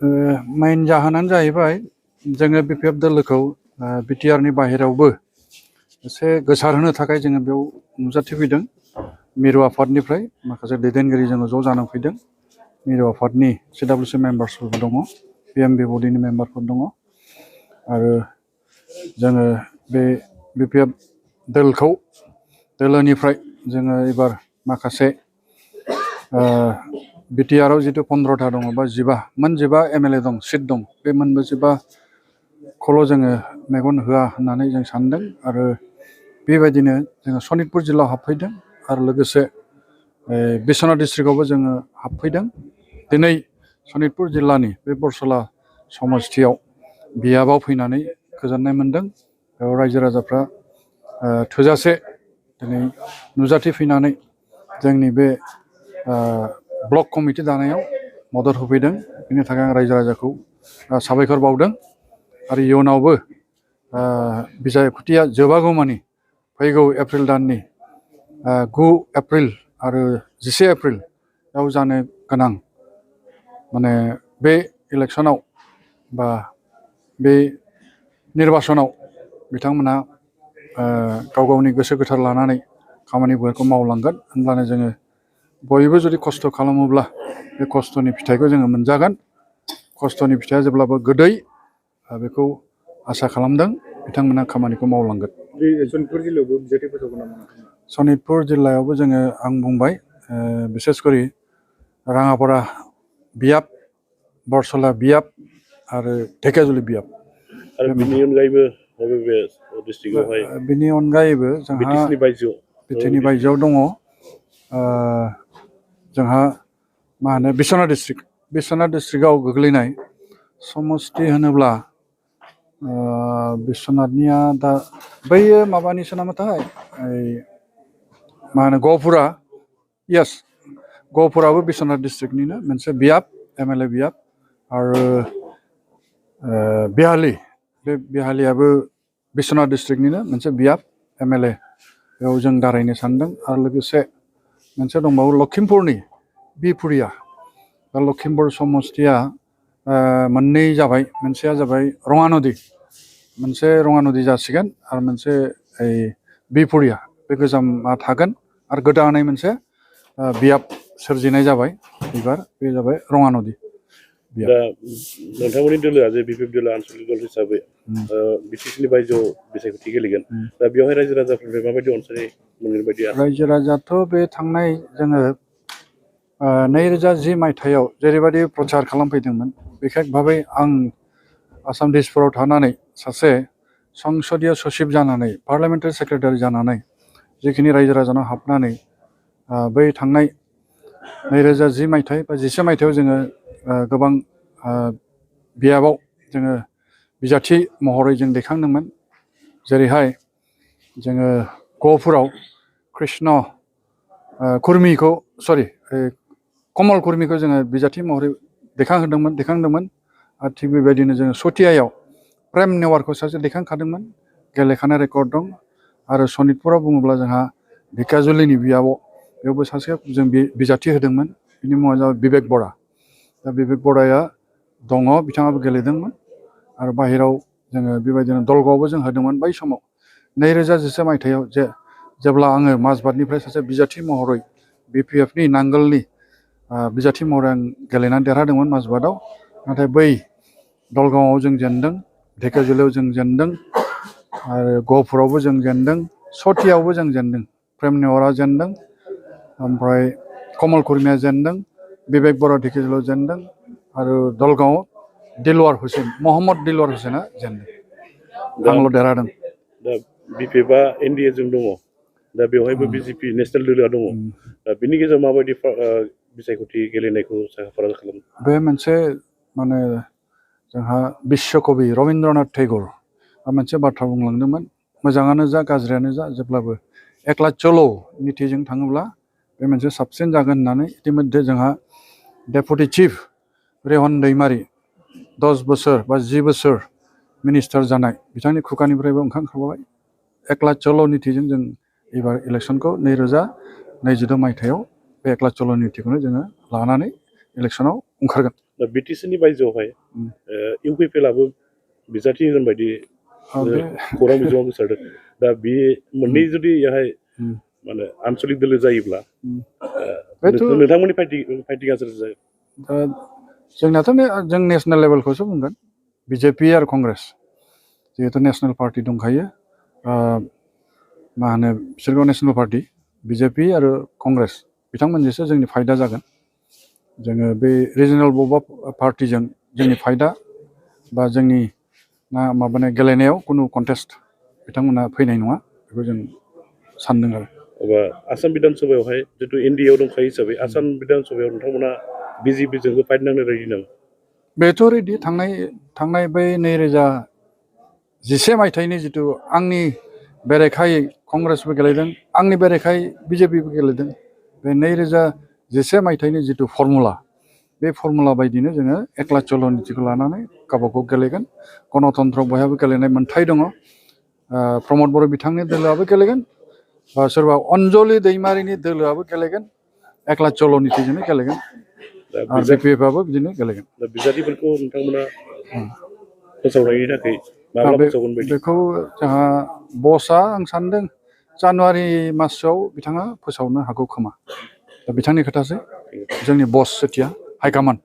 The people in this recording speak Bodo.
मेन जाहोनानो जाहैबाय जोङो बिपिएफ दोलोखौ बिटिआरनि बाहेरावबो एसे गोसारहोनो थाखाय जोङो बेयाव नुजाथिफैदों। मिरु आफादनिफ्राय माखासे दैदेनगिरि जोङो ज' जानानै फैदों। मिरु आफादनि CWC मेम्बार्सफोरबो दङ, PMB बडिनि मेम्बारफोर दङ आरो जोङो बे बिपिएफ दोलोनिफ्राय जोङो एबार माखासे बिटिआरआव जितु 15टा दङ बा 15 MLA दं, सिट दं, बे 15खौल' जोङो मेगन होआ होननानै जों सानदों आरो बेबायदिनो जोङो सनितपुर जिल्लायाव हाबफैदों आरो लोगोसे बिश्वनाथ डिस्ट्रिक्टआवबो जोङो हाबफैदों। दिनै सनितपुर जिल्लानि बे बरसला समस्थियाव बियाबाव फैनानै गोजोननाय मोनदों। बेयाव रायजो राजाफ्रा थोजासे दिनै नुजाथिफैनानै जोंनि बे ब्लक कमिटि दानायाव मदद होफैदों। बेनि थाखाय आं रायजो राजाखौ साबायखर बावदों आरो इयुनावबो बिसायख'थिया जोबागौमानि फैगौ एप्रिल दाननि 9 एप्रिल आरो 11 एप्रिलाव जानो गोनां माने बे इलेक्सनाव बा बे निर्बासनाव बिथांमोना गाव गावनि गोसो गोथार लानानै खामानिफोरखौ मावलांगोन। होनब्लानो जोङो बयबो जुदि खस्थ' खालामोब्ला बे खस्थ'नि फिथाइखौ जोङो मोनजागोन। खस्थ'नि फिथाइया जेब्लाबो गोदै, बेखौ आसा खालामदों बिथांमोना खामानिखौ मावलांगोन। सनितपुर जिल्लायावबो बिजाथिफोर दङ नामा? सनितपुर जिल्लायावबो जोङो आं बुंबाय बिसेसकरि राङापारा बियाब, बरसला बियाब आरो धेकियाजुलि बियाब। आरो बिनि अनगायैबो बबे डिस्ट्रिक्टआवहाय? बिनि अनगायैबो जोंहा बिटिनि बायजोआव दङ जोंहा मा होनो बिश्वनाथ डिस्ट्रिक्टआव गोग्लैनाय समस्ति होनोब्ला बिश्वनाथनिया दा बैयो माबानिसो नामाथाय मा होनो गहपुरा, येस गहपुराबो बिश्वनाथ डिस्ट्रिक्टनिनो मोनसे बियाब, MLA बियाब आरो बिहालि, बे बिहालियाबो बिश्वनाथ डिस्ट्रिक्टनिनो मोनसे बियाब MLA। बेयाव जों दारायनो सानदों आरो लोगोसे मोनसे दंबावो लखिमपुरनि बिपुरिया। दा लखिमपुर समस्तिया मोननै जाबाय, मोनसेया जाबाय रङानदि, मोनसे रङानदि जासिगोन आरो मोनसे बिपुरिया, बे गोजामा थागोन आरो गोदानै मोनसे बियाब सोरजिनाय जाबाय एबार, बे जाबाय रङानदि। दा नोंथांमोननि दोलोआ जे बिपिएफ दोलो आनसलिक दल हिसाबै बिटिसिनि बायजोआव बिसायख'थि गेलेगोन, दा बेवहाय रायजो राजाफोरनिफ्राय माबायदि अनसायनाय मोनगोन बायदि? रायजो राजाथ' बे थांनाय जोङो 2010 मायथाइयाव जेरैबायदि प्रचार खालामफैदोंमोन, बिखेख भाबै आं आसाम दिसपुराव थानानै सासे संसदीय सचिब जानानै, पार्लियामेन्टारि सेक्रेटारि जानानै जिखिनि रायजो राजानाव हाबनानै बै थांनाय 2010 मायथाइ बा 11 मायथाइयाव जोङो गोबां बियाबाव जोङो बिजाथि महरै जों दैखांदोंमोन। जेरैहाय जोङो गहपुराव कृष्ण कुर्मीखौ कमल कुर्मीखौ जोङो बिजाथि महरै दैखांदोंमोन आरो थिग बेबायदिनो जोङो सतियायाव प्रेम नेवारखौ सासे दैखांखादोंमोन, गेलेखानाय रेकर्ड दं। आरो सनितपुराव बुङोब्ला जोंहा धेकियाजुलिनि बियाबाव, बेयावबो सासे जों बिजाथि होदोंमोन, बिनि मुङा जाबाय बिबेक बरा। दा बिबेक बराया दङ, बिथाङाबो गेलेदोंमोन आरो बाहेराव जोङो बेबायदिनो दलगावआवबो जों होदोंमोन। बै समाव 2011 मायथाइयाव जेब्ला आङो माजबाटनिफ्राय सासे बिजाथि महरै बिपिएफनि नांगोलनि बिजाथि महरै आं गेलेनानै देरहादोंमोन माजबाटआव। नाथाय बै दलगावआव जों जेनदों, धेकियाजुलियाव जों जेनदों आरो गहपुरावबो जों जेनदों, सतियावबो जों जेनदों। प्रेम नेवारा जेनदों, ओमफ्राय कमल कुर्मीया जेनदों, बिबेक बरा धेकियाजुलियाव जेनदों आरो दलगावआव महम्मद दिलवार हुसैना जेनदों। आंल' देरहादों। दा बिपिएफआ NDA जों दङ, दा बेवहायबो BJP नेसनेल दोलोआ दङ। दा बिनि गेजेराव माबायदि बिसायख'थि गेलेनायखौ साखाफारा खालामो? बे मोनसे माने जोंहा बिश्व कबि रबीन्द्रनाथ टेगर मोनसे बाथ्रा बुंलांदोंमोन, मोजाङानो जा गाज्रियानो जा जेब्लाबो एकला चलो नितिजों थाङोब्ला बे मोनसे साबसिन जागोन होननानै। इतिमध्य जोंहा डेपुटि चिफ रेहन दैमारि 10 बोसोर बा 10 बोसोर मिनिस्टार जानाय, बिथांनि खुगानिफ्रायबो ओंखारखाबाय एकला चलो नितिजों जों एबार इलेक्सनखौ 2022 मायथाइयाव बे एकला चलो नितिखौनो जोङो लानानै इलेक्सनाव ओंखारगोन। दा बिटिसिनि बायजोआवहाय इउपिपिएलआबो बिजाथि होगोन बायदि बे खौरां बिजोङाव गोसारदों दा बे मोननै जुदि बेहाय माने आनसलिक दोलो जायोब्ला बेथ' नोंथांमोननि फाइटिंआ सोर जायो दा जोंनाथ' जों नेसनेल लेभेलखौसो बुंगोन बिजेपि आरो कंग्रेस जिहेतु नेसनेल पार्टि दंखायो मा होनो बिसोरखौ नेसनेल पार्टि बिजेपि आरो कंग्रेस बिथांमोनजोंसो जोंनि फाइटआ जागोन जोङो बे रिजनेल बबेबा पार्टिजों जोंनि फाइटआ बा जोंनि माबानाय गेलेनायाव खुनु कन्टेस्ट बिथांमोना फैनाय नङा बेखौ जों सानदों आरो अब्ला आसाम बिधान सभायावहाय जितु एनडिएआव दंखायो हिसाबै आसाम बिधान सभायाव नोंथांमोना बिजेपिजोंबो फाइट नांनो रेडि नामा बेथ' रेडि थांनाय बै 2011 मायथाइनि जितु आंनि बेरेखायै कंग्रेसबो गेलेदों आंनि बेरेखायै बिजेपिबो गेलेदों बे 2011 मायथाइनि जितु फर्मुला बे फर्मुला बायदिनो जोङो एकला चल नीतिखौ लानानै गावबागाव गेलेगोन गणतन्त्र बयहाबो गेलेनाय मोन्थाय दङ प्रमद बर' बिथांनि दोलोआबो गेलेगोन बा सोरबा अन्जलि दैमारिनि दोलोआबो गेलेगोन एकला चल नीतिजोंनो गेलेगोन आरो बिपिएफआबो बिदिनो गेलेगोन दा बिजाथिफोरखौ नोंथांमोना फोसावनायनि थाखाय माब्ला फोसावगोन बायदि बेखौ जोंहा बसआ आं सानदों जानुवारि मासआव बिथाङा फोसावनो हागौ खोमा दा बिथांनि खोथासै जोंनि बस सेथिया हाइकमान्ड